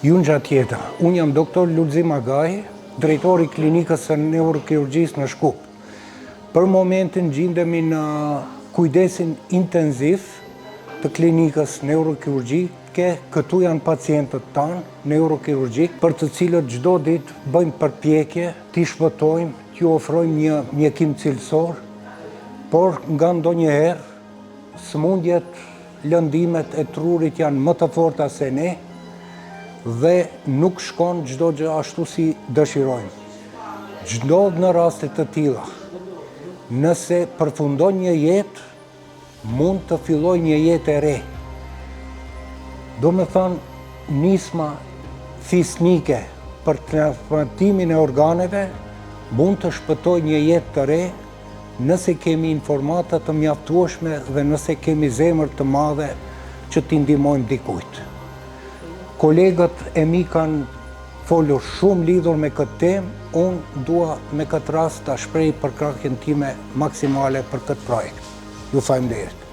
Ju ngjatë jeta. Unë jam doktor Lulzim Agaj, drejtor i Klinikës së Neurokirurgjisë në Shkup. Për momentin gjindemi në kujdesin intenziv të Klinikës Neurokirurgjike. Këtu janë pacientët tanë neurokirurgjik, për të cilët çdo ditë bëjmë përpjekje t'i shpëtojmë, t'ju ofrojmë një mjekim cilësor, por nga ndonjëherë Sëmundjet, lëndimet e trurit janë më të forta se ne dhe nuk shkon çdo gjë ashtu si dëshirojmë. Ç'ndodh në raste të tilla? Nëse përfundon një jetë, mund të fillojë një jetë e re. Domethënë, nisma fisnike për transplantimin e organeve mund të shpëtojë një jetë të re Nëse kemi informata të mjaftueshme dhe nëse kemi zemër të madhe që t'i ndihmojmë dikujt. Kolegët e mi kanë folur shumë lidhur me këtë temë, unë dua me këtë rast ta shpreh përkrahjen time maksimale për këtë projekt. Ju faleminderit.